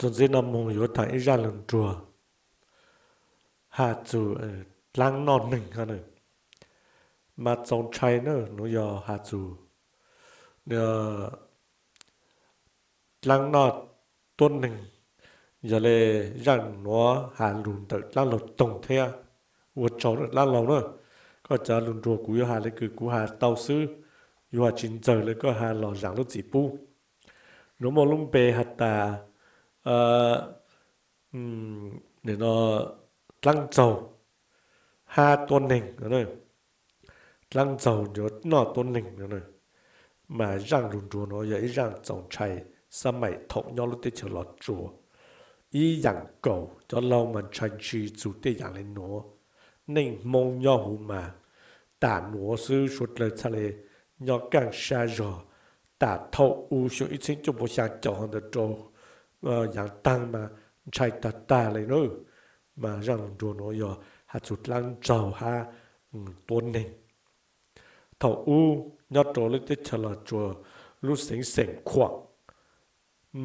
Txuas ntxiv no mus yuav tham ib zaj lug nruag has txug dlaab noj neeg. Mas txaus ntshai na, nuav yog has txug dlaab noj tuab neeg. Yog le, zaj nuav has lug ntawm dlaab laug toog thiab, ua tsaug dlaab laug na. Koj cov lug nruag kuv yuav has le kws kuv has tau xwb, yuav has tsis ntxaws le koj has los zaam lub txim pub. Nuav muaj lub npe has tas dlaab ntxaug hab tuab neeg, dlaab ntxaug yuav noj tuab neeg. Mas zaaj lug nruag nuav yog ib zaaj txaus ntshai, xab maim thaum nyob lub teb chaws Los Tsuas. Ib yaam kaus cov laug mas ntshai ntshis txug tej yaam le nuav. Neej Hmoob nyob huv mas tam nuav xwb, suav dlawg txhaj le nyob kaaj sab zog. Tam thaum u xyoo ib txheeb cuaj puas xyaa caum ho ntawd rau yaav taag mas ntshai tag tag le na. Mas zaaj lug nruag nuav yog has txug dlaab ntxaug hab tuab neeg. Thaum ub nyob rau lub teb chaws Los Tsuas, lub xeev Xeem Khuam,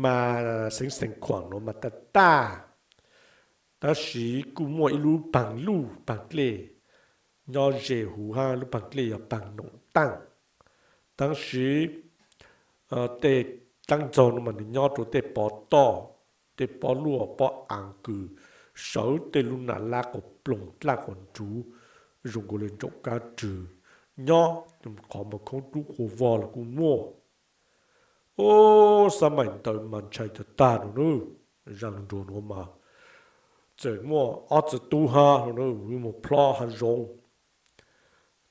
mas xeev Xeem Khuam nuav mas tag tag, tab sis kuj muaj ib lub paag luj paag dlej nyob ze huv hab lub paag dlej yog paag Noom Taaj. Tab sis tej dlaab ntxaug no mas nws nyob rua tej pov toj, tej pob luaj pob aav kws sawv tej lub nam lab quas ploog dlaj quas ntsuv zoo nkaus le ntsoom kab rwg, nyob qhov muag khoob dub quas vog los kuj muaj. Ub, xab maim ntawd mas ntshai tag tag no na. Zaaj lug nruag nuav mas txawm muaj ob txiv tub hab moog plob hav zoov.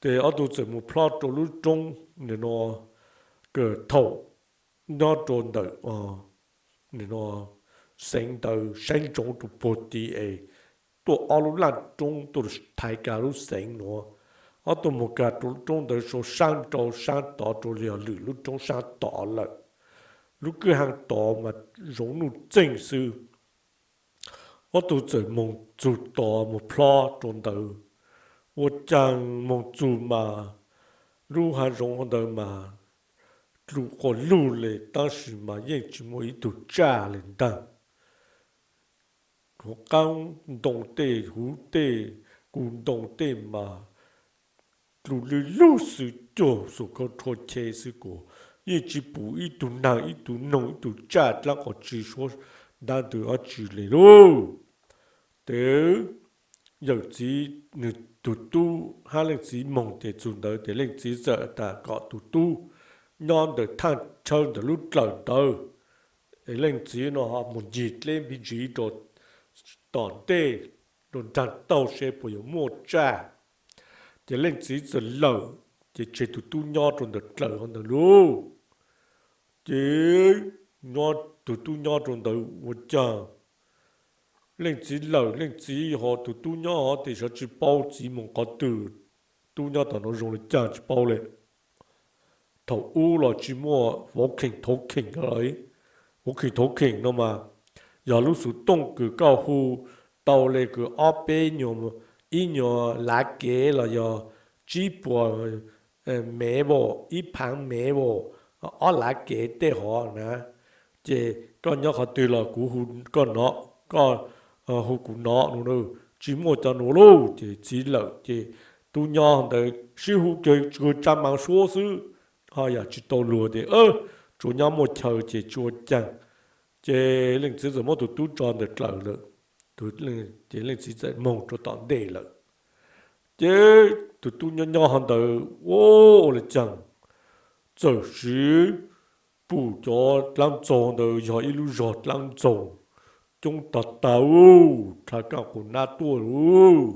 Ces ob tug txawm moog plob rua lub roob nim no kws thaum nyob rua ntawm nim no xeev ntawd saib ntsoov rua puag tid es tuaj ob lub laj roob tuaj thaiv kag lub xeev nuav. Ob tug moog kag rua lub roob ntawd sau saab rua saab tod rua yog lwm lub roob saab tod lawm. Lub kwj haaj tod mas zoov nuj txeeg xwb. Ob tug txawm moog txug tod moog plob rua ntawd. Ua caag moog txug mas lub hav zoov ntawd mas dlum quas lug le tab sis mas yeej tsis muaj ib tug tsaj le ntaag. Huv qaab ntoo tej, huv tej, kuv ntoo tej mas dlum lug lug xwb, cuag xum khau rhua che xwb kuas yeej tsis pum ib tug naag ib tug noog ib tug tsaj dlaab quas tsi suab ntaab ntws dlaab tsi le lauj. Tes yawm txiv nwg tug tub hab leej txiv moog tes txug ntawd tes leej txiv txawm tas kom tug tub nyob ntawm thaaj chaw ntawm lub dlawm ntawd. Es leej txiv no ho moog ncig dleb npib ntsis rua tom ntej, rua nraag taug seb puas yuav muaj tsaj. Ces leej txiv txawm lawm, ces tseg tug tub nyob rua ntawm dlawm hov ntawd lauj. Ces tug tub nyob rua ntawd ua caag leej txiv lawm, leej txiv ho tug tub nyob hov tes xyov tsis paub txiv moog qhov twg, tub nyob tom nuav zoo le caag tsis paub le. Thaum ub los tsis muaj vauv kheem thauv kheem, vauv kheem thauv kheem no mas yog lub xuv tooj kws koj hu tau le kws ob peb nyuag, ib nyuag lav kev los yog tsib puas mev vaum, ib phaav mev vaum, ob lav kev tej hov na. Ces koj nyob qhov twg los kuv hu koj no, koj hu kuv no no. Tsis muaj cov nuav lauj, ces txiv lawm ces tub nyob ntawd sib hu kawg tsa mas suab xwb, ho yam tsis tau luag tes tsuas nyob muaj chaw ces tsis ua caag. Ces leej txiv txawm muab tug tub tso ntawm dlawm lawm, ces leej txiv txawm moog rua tom ntej lawm. Ces tug tub nyob nyob hov ntawd ua le caag, txawm sim pum cov dlaab ntxaug ntawd yog ib lub zog dlaab ntxaug coob tag tag, dlha kaaj quas nab tuaj lauj.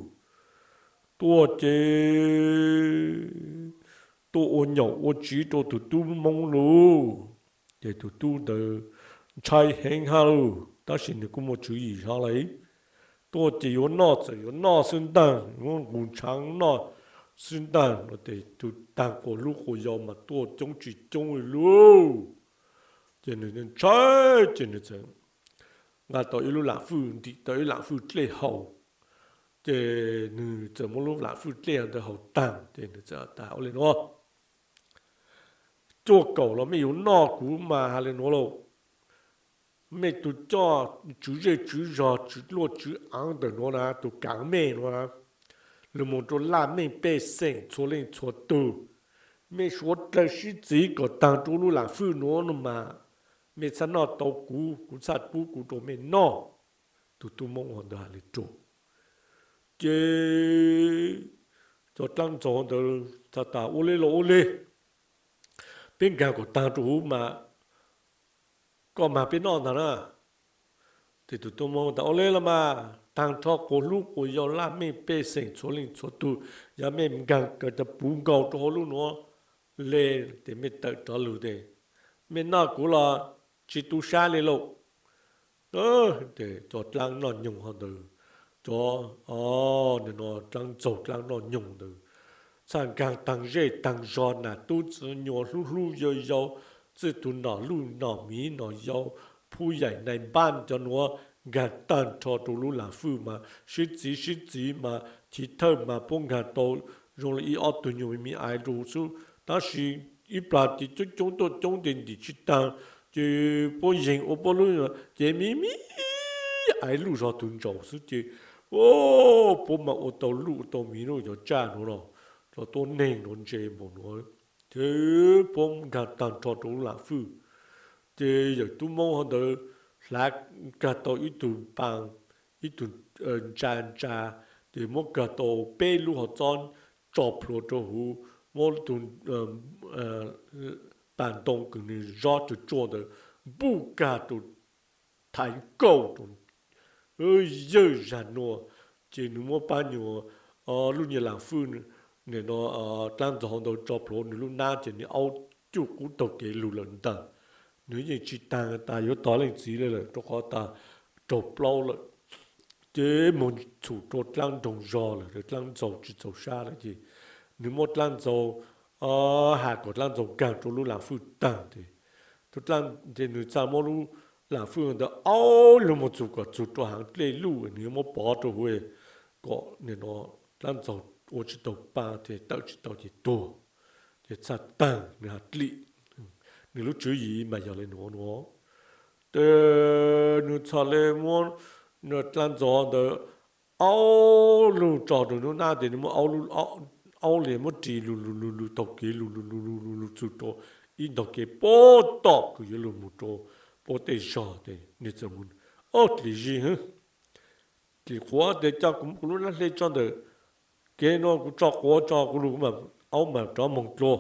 Tuaj ces tuaj ua nyaum ua tsiv rua tug tub Moob lauj. Ces tug tub ntawd ntshai heev hab lauj, tab sis nwg kuj muaj tswv yim hab lauj. Tuaj ces yuav noj txawm yuav noj xwb ntaag, yuav nqus ntshaav noj xwb ntaag no, ces tug taag quas lub quas yau mas tuaj coob tsis coob li lauj. Ces nwg ntshai, ces nwg txawm nqa tau ib lub lam fwj, ntim tau ib lam fwj dlej haus. Ces nwg txawm muab lub lam fwj dlej ntawd haus taag ces nwg txawm tas ua le nuav, cuaj kaum los mej yuav noj kuv mas has le nuav lauj. mej tug coj tswv zej tswv zog, tswv luaj tswv aav ntawm nuav na, tug kaav mej nuav na, lug moog rua laj mej pej xeem txhua leej txhua tug. Mej suav dlawg sib txiv kom taag rua lub laam fwj nuav mas mej txhaj noj tau kuv, kuv txhaj pub kuv rua mej noj. Tug tub Moob ntawd has le rua. Ces cov dlaab ntxaug ntawd has tas, ua le los ua le, peb nkaag kom taag rua huv mas koj mag peb noj ntag na. Ces tug tub Moob tas, ua le los mas, taag nrho quas hlub quas yau laj mej pej xeem txhua leej txhua tug, yog mej nkaag kawg puv nkaus rua huv lub nuav le, ces mej tawm rov lug tes mej noj kuv los tsi tu sab le lauj. Ces cov dlaab noj nyoog ho ntawd, cov dlaab ntxaug dlaab noj nyoog ntawd txhaj nkaag taag zej taag zog, nam tub txiv nyuas hlub hlub yau yau, txij tug nom luj nom miv nom yau, phuj yaim nais npab cov nuav nkaag taag nrho rua lub laam fwj mas sib txiv sib txiv mas chiv thawj mas puab nkaag tau zoo le ib ob tug nyuas me me aiv rua xwb, tab sis ib plag ces coob coob tuaj coob ces ntim tsi taag, ces puab yeeg ua puab lub cev me me aiv luj zog tug ntsaum xwb ces puab mas ua tau luj ua tau miv lub cov tsaj nuav los cov tuab neeg nuav ntse npaum nuav, ces puab nkaag taag nrho rua lub laam fwj. Ces yawm tub Moob ho ntawd hlaav kag tau ib tug paa, ib tug ntsa ntsa, ces muab kag tau peb lub hov txob tso plhuav rua huv, muab tug paa ntoo kws nwg zob tsuag tsuag ntawd npuj kag rua thaiv nkauj rua yawg zag nuav, ces nwg muab pab nyuas lub nyuas laam fwj, dlaab ntxaug ntawd tso plhuav nwg lub nab ces nwg aub cuj qub taug kev lug lawm ntag. Nwg yeej tsi taag tas yuav tog leej txiv le lawm rua qhov tas raug plaub lawm. Ces moog txhum rua dlaab nroog zog lawm, dlaab ntxaug tsi txaus sab lawm ces nwg muab dlaab ntxaug has kom dlaab ntxaug nkaag rua lub laam fwj taag tes, ces nwg txhaj muab lub laam fwj ntawd aub lug moog txug kom txug rua haav dlej luj, nwg yuav muab pov rua huv kom dlaab ntxaug ua tsi tau paa ces tawm tsi tau ces tuag, ces txhaj taag nwg has dlim. Nwg lub tswv yim mas yog le nuav nuav. Ces nwg txhaj le muab dlaab ntxaug ntawd aub lug tso rua lub nab ces nwg muab aub le muab ris lug lug lug lug taug kev lug lug lug lug lug lug txug rua ib ntog kev puab tom kws yuav lug moog rua puab tej zog ces nwg txawm moog, ob dlim zig hwb, dlim quav tes coj kuv lub nab hle tso ntawm kev nuav, kuv tso quav tso kuv lug, aub mas rov moog dlua.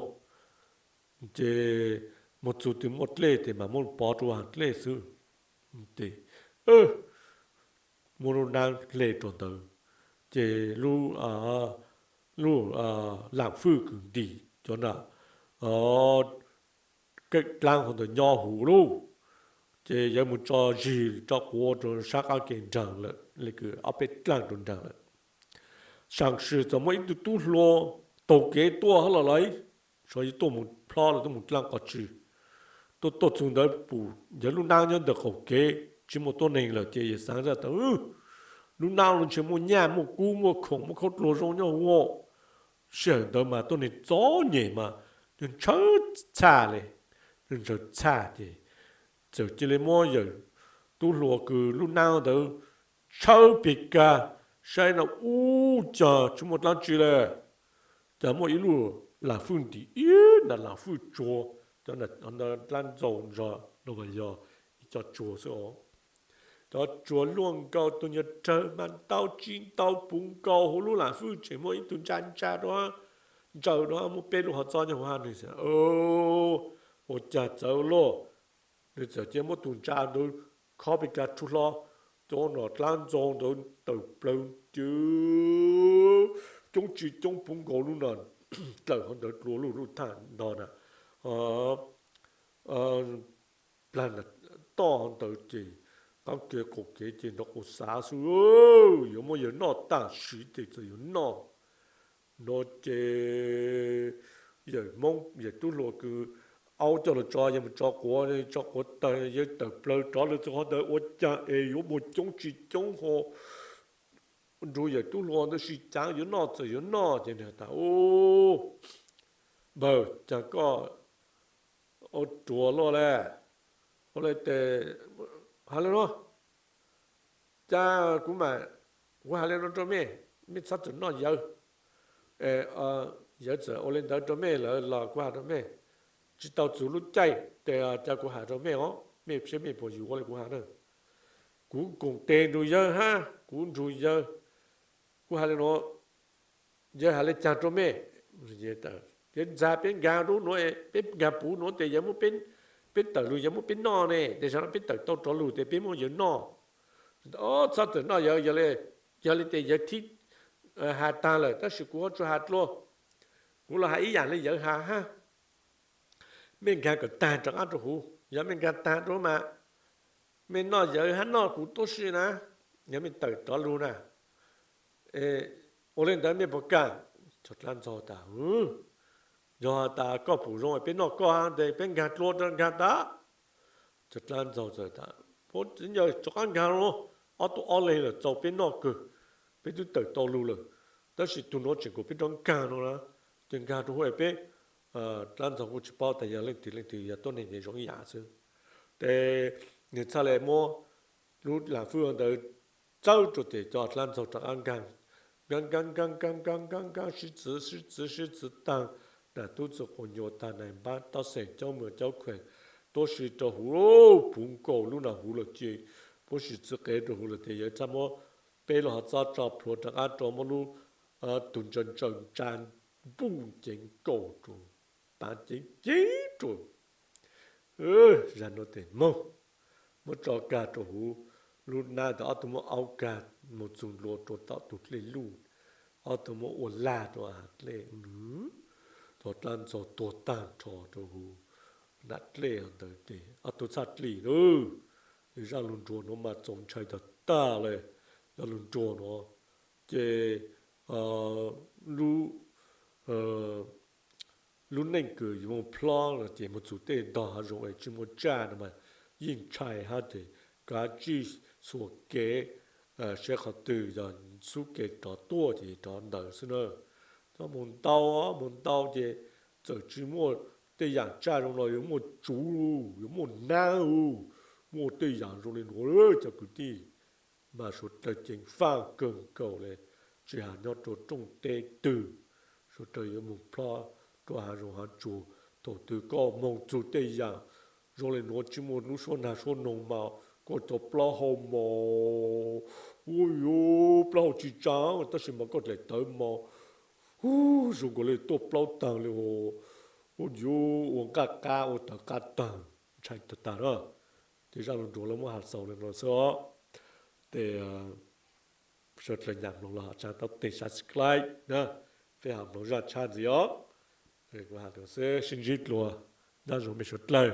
Ces moog txug twg muaj dlej tes mas muab pov rua haav dlej xwb. Ces muab lub nab hle rua ntawd, ces lub laam fwj kws ntim cov nram kawm dlaab hov ntawd nyob huv lauj, ces yuav moog tso zig tso quav rua sab qab ke nraag lawm, le kws ob peb dlaab rua nraag lawm. Saam sim txawm muaj ib tug tub hluas taug kev tuaj hab los lawm, xyov yog tuaj moog plhob los tuaj moog dlaab qhov tsi. Tuaj tuaj txug ntawd pum yawg lub nab nyob ntawm qaum kev tsi muaj tuab neeg lawm ces yawg xaav tas, lub nab no ntshe muaj nyaj muaj kub muaj khoom muaj khaub dluag zoo nyob huv. Sij hawm ntawd mas tuab neeg txom nyem mas ntshaw txhaj le, ntshaw txhaj ces txawm cia li muab yawm tub hluas kws lub nab ntawd tshawb peg kag saib no ub cag tsi muaj dlaab tsi le, cas muaj ib lub laam fwj ntim ib nram laam fwj tsuag, cov dlaab ntxaug ntso no mas yog ib co tsuag xwb os. Cov tsuag luaj nkaus tug nyuag rawg mas ntau tsi ntau puv nkaus huv lub laam fwj tseem muaj ib tug ntsa ntsa rua, ntsaws rua muaj peb lub hov txob nyob huv hab. Nwg xav ua cas txawv lauj, nwg txawm cia muab tug ntsa ntawd khob peg kag rub hlo, cov nom dlaab ntxaug ntawd tawm plaws ces coob tsi coob puv nkaus lub no dlawm hov ntawd dlua luj luj thaj no na. Plag toj ntawd ces qaab ke qaum kev ces nrov quas xav xwb, yuav muab yawg noj tam sim ces txawm yuav noj no ces yawm Hmoob yawm tub hluas kws aub coj lug tso, yawg mus tso quav, tso quav tawg, yawg tawm plaws rov lawm txug qhov ntawd ua caag es yuav muaj coob tsi coob ho nrug yawm tub hluas ntawd sib caav yuav noj txawm yuav noj ces nwg tas, npawg, caag koj ua ruam luaj le, ua le tes hais li no, cas kuv mas, kuv hais li no rau mej, mej txhob txawm noj yawg. Yawg txawm ua li ntawd rau mej lawm los kuv hais rau mej, tsis tau txug lub caij tes, cas kuv hais rau mej os, mej saib mej puas yuav li kuv hais na. Kuv koom tes nrug yawg hab kuv nrug yawg, kuv hais li no, yawg hais li caag rau mej? Yawg ntxag peb nkaag lub nuav, peb nkaag puv nuav tes yawg muab, peb tawm lug yawg muab peb noj ne, tes zag no peb tawm tau rov lug tes peb muab yawg noj. Txhob txawm noj yawg, yog li tes yawg thib has taag lawm, tab sis kuv tsuas has dlua, kuv los has ib yaam le yawg has hab. Mej nkaag kom taag rov qaab rua huv, yog mej nkaag taag rua mas mej noj yawg hab noj kuv tuab si na, yog mej tawm rov lug na. Ua li ntawd mej puas kam? Cov dlaab ntxaug tas, yog has tas koj pum zoo peb noj koj hab tes peb nkaag dlua rau nkaag tas. Cov dlaab ntxaug txawm tas, puab txiv ncaws rov qaab nkaag lug, ob tug ob leeg lawm txaus peb noj kawg, peb twb tawm tau lug lawm, tab sis tug nuav tseem kom peb rov nkaag no na, ces nkaag rua huv peb. Dlaab ntxaug kuj tsis paub tas yog leej twg leej twg, yog tuab neeg ces zoo ib yam xwb. Ces nws txhaj le muab lub lam fwj ntawd txawb rua tes cov dlaab ntxaug rov qaab nkaag, nkaag nkaag nkaag nkaag nkaag nkaag nkaag sib txwv sib txwv sib txwv taag, nam tub txwv quas nyuas taag, nam npab tab xeem caub mws caub kheem tuab si rau huv, puv nkaus lub nam huv lawm ces puab sim txwv qev rua huv lawm tes yawg txhaj muab peb lub hov txob tso plhuav rov qaab rua muab lub tug ntsaws ntsaws ntsa npuj ceev nkaus rua, paav ceev ceev rua. Zag nuav tes moog, muab tso kag rua huv lub nab tes ob tug muab aub kag moog txug ntua rua tom tug dlej luj, ob tug muab ua lag rua hav dlej. Cov dlaab ntxaug tuag taag nrho rua huv nam dlej ntawd ces ob tug txhaj dlim lawm. Zaj lug nruag nuav mas txaus ntshai tag tag le. Zaj lug nruag nuav ces lub lub neej kws yuav moog plhob no ces moog txug tej ntog hav zoov es tsis muaj tsaj no mas yeej ntshai hab ces kav tsij xuas kev saib qhov twg yog xub kev rov tuaj ces rov ntawd xwb na. Cov moog ntau, moog ntau ces txawm tsis muaj tej yaam tsaj zoo los yuav muaj tsuv, yuav muaj nab, muaj tej yaam zoo li nuav cov kwv tij. Mas suav dlawg ceev faaj kawg nkaus le, tsis has nyob rua rooj teb twg, suav dlawg yuav moog plhob rua hav zoov hav tsuag. Thaum twg koj moog txug tej yaam zoo li nuav tsis muaj lub suab nag suab noog mas koj cov plaub hau mos, ua yuav plaub hau tsis tsaa tab sis mas koj dlaim tawv mos, ub, zoo nkaus li tuaj plaub taag li, ua yuav ua nqaj qab ua tawv qab taag, ntshai tag tag na. Ces zaj lug nruag lawv muab has xaus li no xwb os. Ces suav dlawg nyam mloog los tsaa tau tes subscribe na, peb ho mloog zaj tshab ntxiv os. Kuv has xwb, sib ntsib dlua, nyob zoo mej suav dlawg.